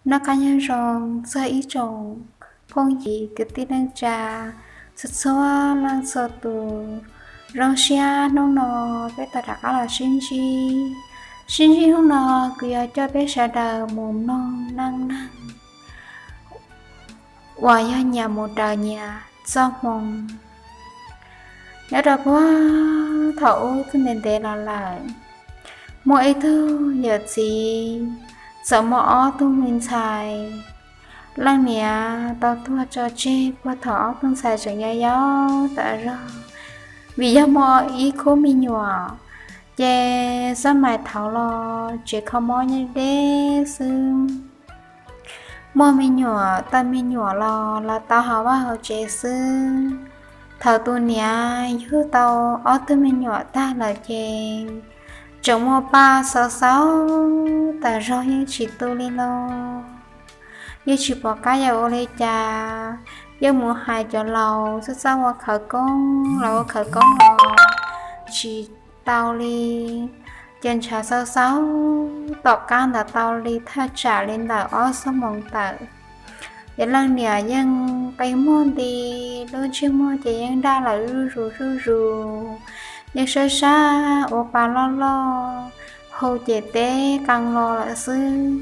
Noj qab nyob zoo txog ib tsoom phooj ywg kwv tij neej tsa txhua txhua leej txhua tus. Zoo siab hnub no peb tau rov qab los sib ntsib. Sib ntsib hnub no kuv yuav coj peb sawv daws mus mloog neej neeg uas yog nyias mus raws nyias txoj hmoo. Nyob rau puag thaum ub txog ntev ntev los lawm, muaj ib tug yawm txiv txawm muaj ob tug me ntxhais. Leej niam tau tuag tso tseg puag thaum ob tug ntxhais tseem yau yau tas zog, vim yog muaj ib khub me nyuam, ces xab mais thaud los tsev kho mob nyob deb xwb. Muaj me nyuam tau me nyuam los los tau hauv vaj hauv tsev xwb. Thaum tus niam yug tau ob tug me nyuam tag lawm ces tseem muaj paj xauv xauv tas zog yeej tsis tu li los. Yeej tsis pom qab yuav ua li cas, yeej mus hais cov laus txawj txawj ua khawv koob los ua khawv koob los tsis tau li. Ces ntshav xauv xauv tom qab ntawd tau li thaj tsam li ntawm ob xuab moos tawm. Ces leej niam yeej qi muag nti, lub ntsej muag ces yeej daj lawm zuj zus zuj zus, yeej sab sab ua pa loj loj, hu ces teb qee lo lawm xwb,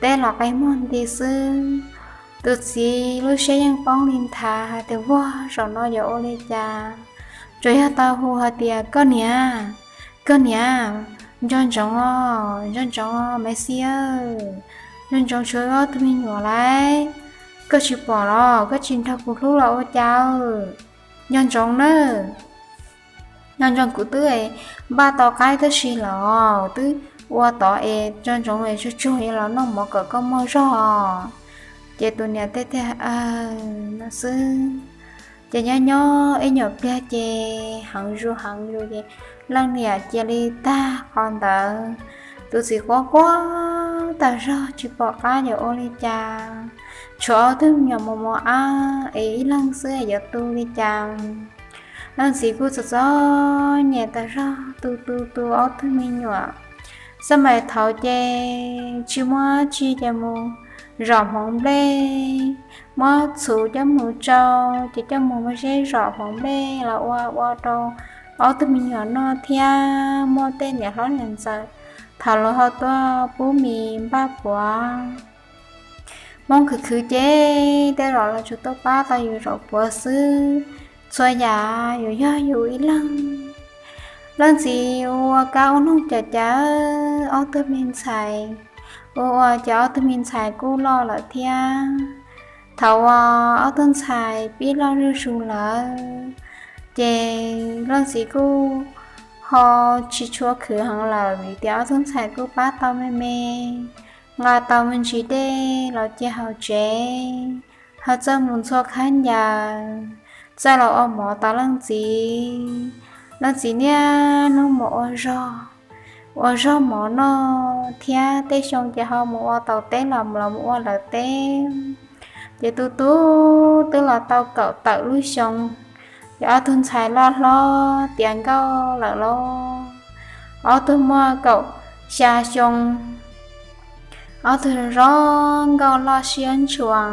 teb los qi muag nti xwb. Tus txiv lub siab yeej poob li nthav hais tias, Vag, zaum no yuav ua li cas? Tsuas yog tau hu hais tias, Koj niam, koj niam, nco ntsoov os, nco ntsoov os maiv xis, nco ntsoov tshuav ob tug me nyuam lauj. Koj tsis pom los koj tsis nrog kuv hlub los ua cas? Nco ntsoov nawb, nco ntsoov, kuv twb npaj tau qaib tab sis los twb ua tod es, nco ntsoov es tsuag tsuag los noj mov kom koj muaj zog. Ces tus niam teb tiag no xwb. Ces nyob nyob ib nyuam pliag ces heev zus heev zus ces leej niam cia li tag qhov ntawd. Tus txiv quaj quaj tas zog tsis pom qab yuav ua li cas, tshuav ob tug me nyuam mos mos ab es ib leeg xwb yuav tu li cas. Leej txiv kuj txom txom nyem tas zog tu tu tu ob tug me nyuam. Xab mais thaud ces tsis muaj tsi ces mus zom hmoov nplej, muab txhuv coj mus tsau, ces coj mus muab zeb zom hmoov nplej los ua ua rau ob tug me nyuam noj thiab muaj tej niam hlob niam ntxawm thaum lawv ho tuaj pub mis npaj puav. Hmoob khwv khwv ces tej zaum los tsuas tuaj pab tau yus zaum puav xwb, txhua yam yuav yog yus ib leeg. Leej txiv ua kab ua noog cawm cawm ob tug me ntxhais, ua ua ces ob tug me ntxhais kuj loj lawm thiab. Thaum uas ob tug ntxhais pib loj zuj zus lawm, ces leej txiv kuj ho tsis tshua khwv heev lawm vim tias ob tug ntxhais kuj pab tau me me, nqa tau me ntsis dej los cia hauv tsev, ho txawj mus ntxhua khaub ncaws, txawj los ua mov tos leej txiv. Leej txiv niaj hnub mus ua zog, ua zog mov noj thiab tej xyoo ces ho mus ua taus teb los los mus ua lawv teb. Ces tus tub twb los tau kaum tawm lub xyoo, ces ob tug ntxhais loj hlob tiav nkauj lawm lauj. Ob tug muaj kaum xya xyoo, ob tug zoo nkauj loj siab ntshua,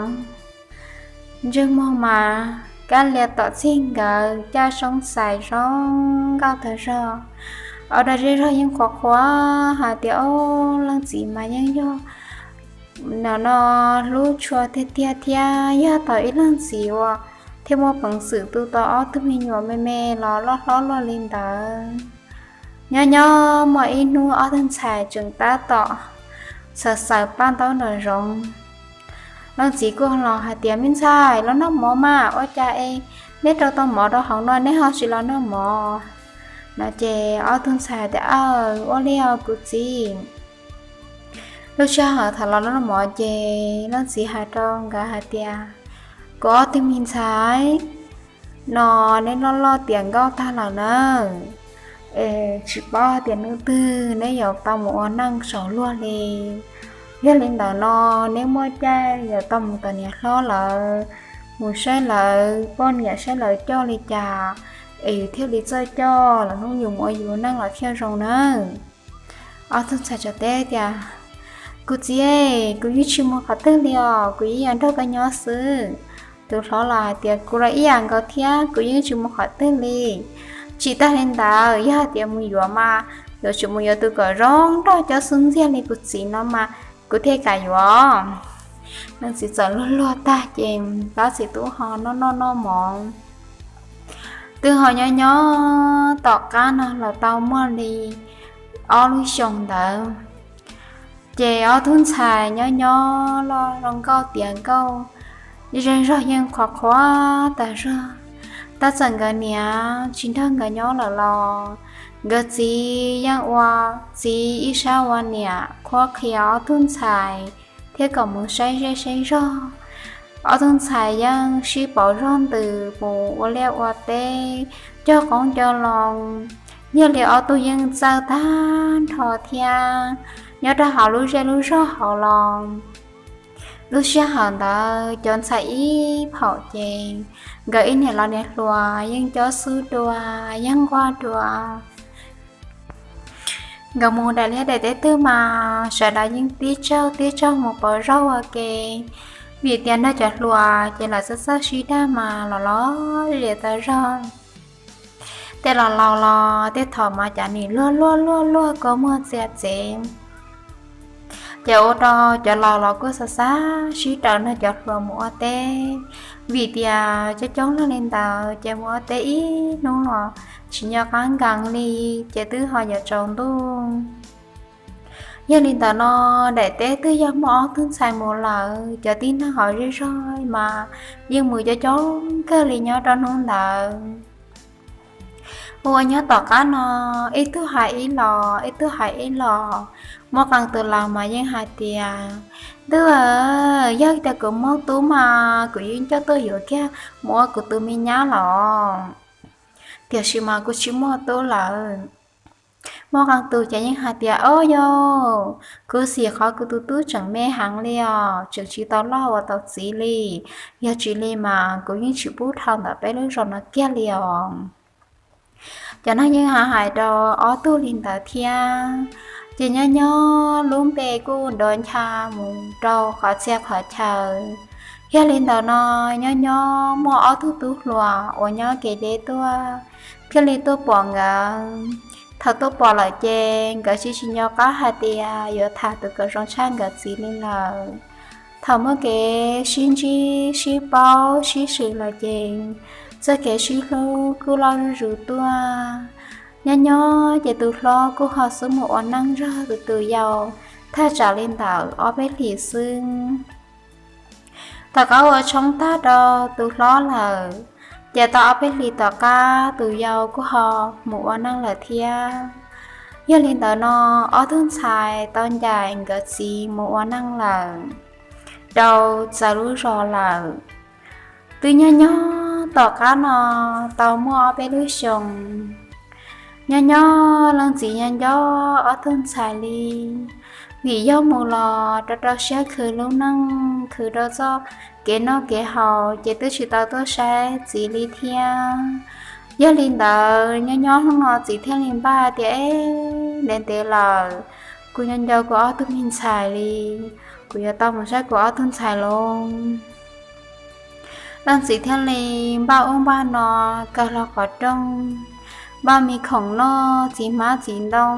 ntsej muag mas kab lias tom txij nkawm, caj soob xais zoo nkauj tag zog. Ua dab zej zog yeej qhuas qhuas hais tias, Ob, leej txiv mas yeej yog no no hlub tshua tiag tiag thiab yog tau ib leej txiv uas thiaj muaj peev xwm tu tau ob tug me nyuam me me los loj hlob luaj li ntawd. Nyob nyob muaj ib hnub ob tug ntxhais tseem tab tom xaws xaws paj ntaub nram zoov. Leej txiv kuj los hais tias, Me ntxhais, los noj mov mas, ua cas es neb rau tau mov rau hauv no neb ho tsis los noj mov? No ces ob tug ntxhais tias, Aw, ua li os kuv txiv. Lub sij hawm thaum los noj mov ces leej txiv hais rau nkawd hais tias, Kuv ob tug me ntxhais, no neb loj loj tiav nkauj tag lawm na, es tsis paub tias hnub twg neb yuav tau mus ua neej saum luag li. Yog li ntawd no neb muaj caij yuav tau mus tom niam hlob lawv, mus saib lawv poj niam saib lawv coj li cas, es yus thiaj li txawj coj los hnub yus mus ua yus neej los thiaj zoo nawb. Ob tug ntxhais teb tias, Kuv txiv, kuv yeej tsis mus qhov twg li os, kuv yeej yuav nrog koj nyob xwb. Tus hlob los hais tias, Kuv los ib yam nkaus thiab, kuv yeej tsis mus qhov twg li. Tsis tas li ntawd, yog hais tias mus yuav mas yuav tsum mus yuav tus kom zoo nraug coj xub ntxiag li kuv txiv no mas kuv thiaj kam yuav. Leej txiv txawm luag luag tag ces tab txiv tub ho noj noj noj mov. Twb ho nyob nyob tom qab no los tau muaj li ob lub xyoos ntawd, ces ob tug ntxhais nyob nyob los zoo nkauj tiav nkauj, zej zog yeej qhuav qhuav tas zog. Tab txawm nkawd niam tsis nrog nkawd nyob lawm los nkawd txiv yeej ua txiv ib sab ua niam qhuab qhia ob tug ntxhais thiab kom mus saib zej saib zog. Ob tug ntxhais yeej sib pauv zog ntws mus ua liaj ua teb, cog qoob cog loo. Yog li ob tug yeej txawj tag nrho thiab nyob rau hauv lub zej lub zog hauv los. Lub sij hawm ntawd cov ntxhais ib phaum ces nkawd ib niam laus niam hluas yeej cob xub dua, yeej nquag dua. Nkawd mus daim liaj daim teb twg mas sawv daws yeej tib tsaug tib tsaug mus pauv zog ua ke, vim tias nrog cov hluas ces lawv txawj txawj sib dag mas los los li tau zog. Tej laus laus los tej thaum mas cas nim luag luag luag luag kua muag txias txev. Ces ua rau cov laus los kuj xav xav sib raws nrog cov hluas mus ua teb, vim tias coob coob leej li ntawd ces mus ua teb ib hnub los tsis nco qab nkees li, ces twb ho yuav tsaus ntuj. Yog li ntawd no, daim teb twg yog muaj ob tug ntxhais mus lawm, cov tib neeg hauv zej zog mas yeej mus coob coob kawg li nyob rau hnub ntawd. Ua nyob tom qab no, ib tug hais ib los, ib tug hais ib los, muaj qee tus laus mas yeej hais tias, Ntuj, yog tias kuv muaj tub mas kuv yeej coj tuaj yuav kiag mus ua kuv tus me nyab los, tiam sis mas kuv tsis muaj tub lawm. Muaj qee tus ces yeej hais tias, Ob yog, kuv xim qhov kuv tus tub tseem me heev li os, tseem tsis tau loj ua tau txiv li, yog tsis li mas kuv yeej tsis pub dhau ntawm peb lub zos no kiag li os. Cov neeg yeej hais hais rau ob tug li ntawd thiab, ces nyob nyob lub npe kuj nrov ncha mus rau qhov txhia qhov chaw. Yog li ntawd no, nyob nyob muaj ob tug tub hluas uas nyob kev deb tuaj thiaj li tuaj pom nkawd. Thaum tuaj pom lawm ces nkawd tsis tsis nco qab hais tias yuav tham tus kom zoo tshaj nkawd txiv li lawm. Thaum muaj kev sib ntsib sib paub sib swm lawm ces txoj kev sib hlub kuj loj zuj zus tuaj. Nyob nyob ces tus hlob kuj ho xub mus ua neej nrog tus tus yau thaj tsam li ntawm ob peb hlis xwb. Tom qab ua tshoob tag rau tus hlob lawm, ces tau ob peb hlis tom qab tus yau kuj ho mus ua neej lawm thiab. Yog li ntawd no, ob tug ntxhais tau ncaim nkawd txiv mus ua neej lawm rau txawv lub zos lawm. Twb nyob nyob tom qab no tau muaj ob peb lub xyoos, nyob nyob leej txiv nyob nco ob tug ntxhais li, vim yog mus los rau rau siab khwv lub neej khwv rau txoj kev noj kev haus ces twb tsis tau tuaj saib txiv li thiab. Yog li ntawd nyob nyob hnub no txiv thiaj li npaj tias, Eb, ntev ntev lawm, kuv nyob nco kuv ob tug me ntxhais li, kuv yuav tau mus saib kuv ob tug ntxhais lauj. Leej txiv thiaj li npaj ub npaj no, kaw hlo qhov rooj, npaj me khoom noj, txiv hmab txiv ntoo,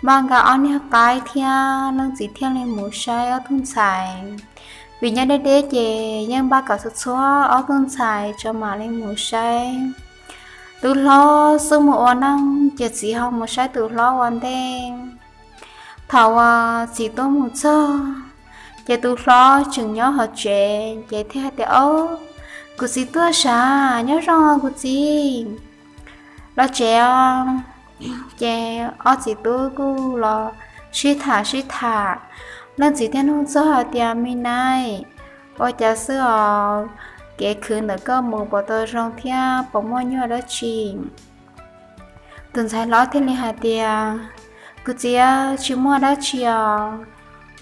npaj nkaus ob niag qaib thiab leej txiv thiaj li mus saib ob tug ntxhais. Vim nyob deb deb ces yeej npaj kom txhua txhua ob tug ntxhais tso mam li mus saib. Tus hlob xub mus ua neej ces txiv ho mus saib tus hlob ua ntej. Thaum uas txiv tuaj mus txog, ces tus hlob tseem nyob hauv tsev ces thiaj hais tias, Ob, kuv txiv tuaj sav, nyob zoo kuv txiv, los tsev os. Ces ob txiv tub kuj los sib tham sib tham. Leej txiv thiaj nug txog hais tias, Me nai, ua cas xwb os, kev khwv ntawm koj mus puas tau zoo thiab puas muaj nyuaj dab tsi? Tus ntxhais hlob thiaj li hais tias, Kuv txiv, tsis muaj dab tsi os.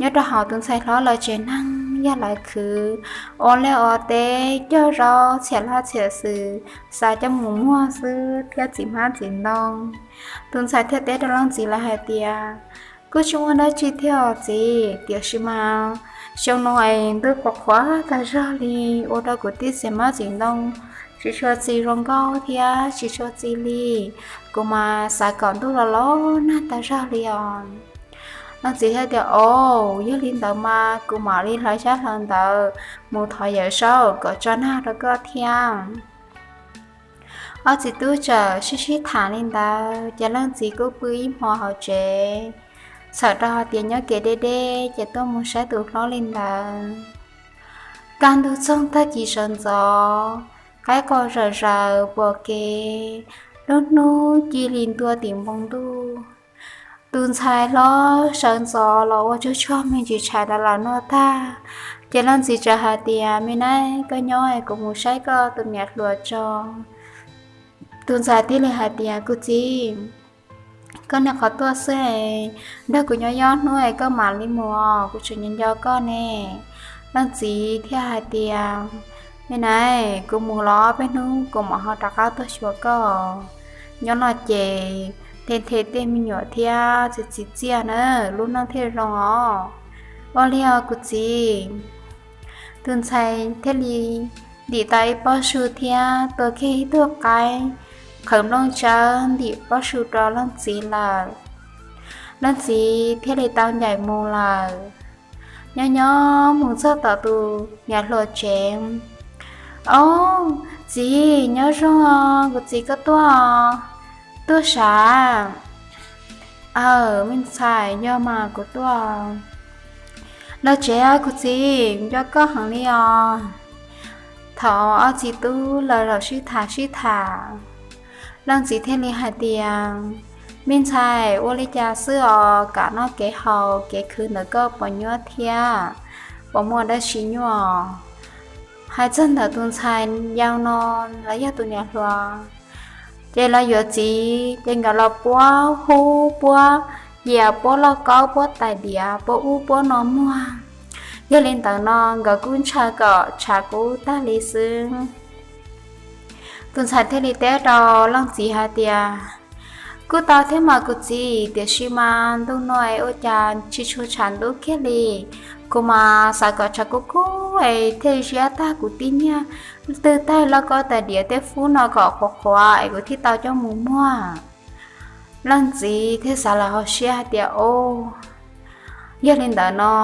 Nyob rau hauv tus ntxhais hlob lawv tsev neeg yog lawv khwv ua liaj ua teb, cog zaub, txhiam laj txhiam xwm, xav coj mus muag xwb thiab txiv hmab txiv ntoo. Tus ntxhais thiaj teb rau leej txiv lawv hais tias, Kuj tsis muaj dab tsi thiab os txiv, tiam sis mas xyoo no es ntuj qhuav qhuav tag zog li, ua rau kuv tib txiv hmab txiv ntoo tsis tshua txi zoo nkauj thiab tsis tshua txi li. Kuv mas xav kom ntuj los los nag tag zog li os. Leej txiv thiaj tias, Au, yog li ntawd mas kuv mam li hlawv xyab hlawv ntawv mus thov Yawm Saub kom tso nag rau koj thiab. Ob txiv tub txawm sib sib tham li ntawd, ces leej txiv kuj pw ib hmo hauv tsev, txhawm rau hais tias nyob kev deb deb ces tuaj mus saib tus hlob li ntawd. Kaj ntug txoog tag kis sawv ntxov, qaib qos zawm zaws pom kev, lub hnub ci li ntua tim npoo ntuj. Tus ntxhais hlob sawv ntxov los ua tsuag tsuag me ntsis tshais rau lawm noj tag, ces leej txiv txawm hais tias, Me nab, koj nyob es kuv mus saib koj tus niam hluas tso. Tus ntxhais thiaj li hais tias, Kuv txiv, koj niaj qhov tuaj xwb, nrog kuv nyob ib hnub es koj mam li mus, kuv tseem nco nco koj ne. Leej txiv thiaj hais tias, Me nab, kuv mus los peb hnub kuv mam ho rov qab tuaj xyuas koj. Nyob no ces nthe nthe tej me nyuam thiab txiv txiv txiaj na, lub neej thiaj zoo os. Ua li os kuv txiv. Tus ntxhais thiaj li ntim tau ib pob su thiab tua kiag ib tug qaib qhwv nplooj tsawb ntim pob su rau leej txiv lawm. Leej txiv thiaj li tau ncaim mus lawm. Nyob nyob mus txog tom tus niam hluas tsev, Au, txiv, nyob zoo os, kuv txiv koj tuaj, tuaj sav? Aw, me ntxhais, yog mas kuv tuaj. Los tsev, kuv txiv nco koj heev li os. Thaum ob txiv tub lawv zaum sib tham sib tham, leej txiv thiaj li hais tias, Me ntxhais, ua li cas xwb os, kev noj kev haus kev khwv ntawm koj puas nyuaj thiab? Puas muaj dab tsi nyuaj? Hais txog ntawm tus ntxhais yau no, los yog tus niam hluas, ces los yuav txiv ces nkawd los puab hub puab yias, puab lauj kaub, puab tais diav, puab ub puab no muag. Yog li ntawd no nkawd kuj ntshaw kom tshav kub tag li xwb. Tus ntxhais thiaj li teb rau leej txiv hais tias, Kuj tau thiab mas kuv txiv, tiam sis mas ntuj no es ua cas tsis tshua tshav ntuj kiag li. Kuv mas xav kom tshav kub kub es thiaj ziab tag kuv tib nyiag twg tag lauj kaub tais diav tej fub no kom qhuav qhuav es kuv thiaj tau coj mus muag. Leej txiv thiaj xav lawm hauv siab hais tias, Au, yog li ntawd no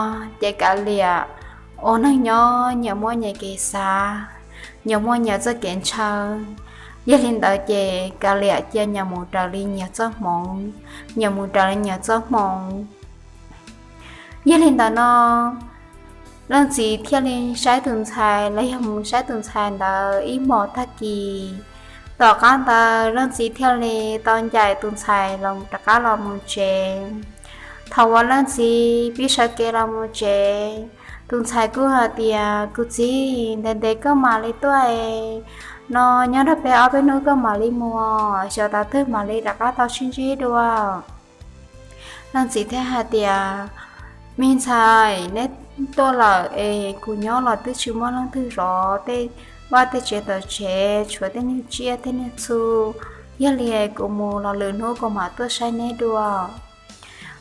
ces kav liam, ua neeg nyob nyias muaj nyias kev xav, nyias muaj nyias txoj kev ntshaw. Yog li ntawd ces kav liam, cia nyias mus raws li nyias txoj hmoov, nyias mus raws li nyias txoj hmoov. Yog li ntawd no, leej txiv thiaj li saib tus ntxhais los yog mus saib tus ntxhais ntawd ib hmos tag kis. Tom qab ntawd leej txiv thiaj li tau ncaim tus ntxhais los rov qab los mus tsev. Thaum uas leej txiv pib sawv kev los mus tsev, tus ntxhais kuj hais tias, Kuv txiv, ntev ntev koj mam li tuaj es, no nyob nrog peb ob peb hnub koj mam li mus, xyov tav twg mam li rov qab tau sib ntsib dua. Leej txiv thiaj hais tias, Me ntxhais, neb tuaj lawm es kuv nyob los twb tsis muaj leej twg zov tej vaj tej tsev tom tsev, tshuav tej niag tsiaj tej niag txhu. Yog li kuv mus los lwm hnub kuv mam tuaj saib neb dua.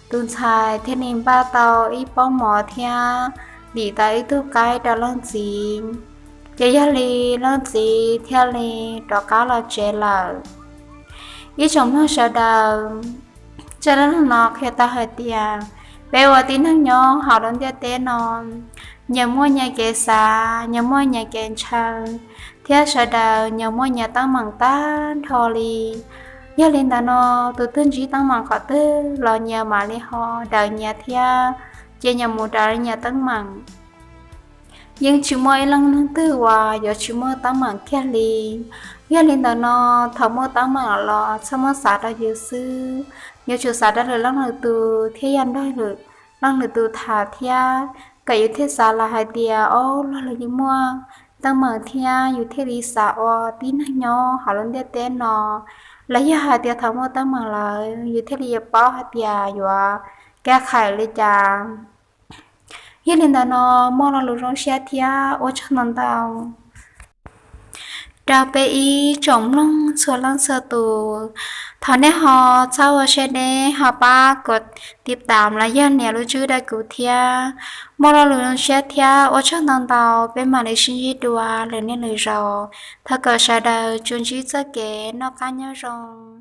Tus ntxhais thiaj li npaj tau ib pob mov thiab ntim tau ib tug qaib rau leej txiv. Ces yog li leej txiv thiaj li rov qab los tsev lawm. Ib tsoom mloog sawv daws, zaj dab neeg no qhia tau hais tias peb ua tib neeg nyob hauv lub ntiaj teb no, nyias muaj nyias kev xav, nyias muaj nyias kev ntshaw, thiab sawv daws nyias muaj nyias teeb meem tag nrho li. Yog li ntawd no, tus twg ntsib teeb meem qhov twg los nyias mam li ho daws nyias thiab, ces nyias mus raws nyias teeb meem. Yeej tsis muaj ib leej neeg twg uas yuav tsis muaj teeb meem kiag li. Yog li ntawd no, thaum muaj teeb meem los txhob muab xav rau yus xwb, yuav tsum xav rau lwm leej lwm tus thiab yog nrog lwm leej lwm tus tham thiab, kom yus thiaj xav lawm hais tias, Ob, luag los yeej muaj teeb meem thiab, yus thiaj li xav ua tib neeg nyob hauv lub ntiaj teb no. Los yog hais tias thaum muaj teeb meem lawm yus thiaj li yuav paub hais tias yuav kaj khais li cas. Yog li ntawd no, muaj lo lus zoo siab thiab ua tsaug ntau ntau rau peb ib tsoom mloog txhua leej txhua tus. Thov nej ho txhob ua siab deb, ho pab kom tiv tam los yog nias lub tswb rau kuv thiab. Muaj lo lus zoo siab thiab ua tsaug ntau ntau, peb mam li sib ntsib dua lwm niaj lwm zaus. Thov kom sawv daws tsuas ntsib txoj kev noj qab nyob zoo.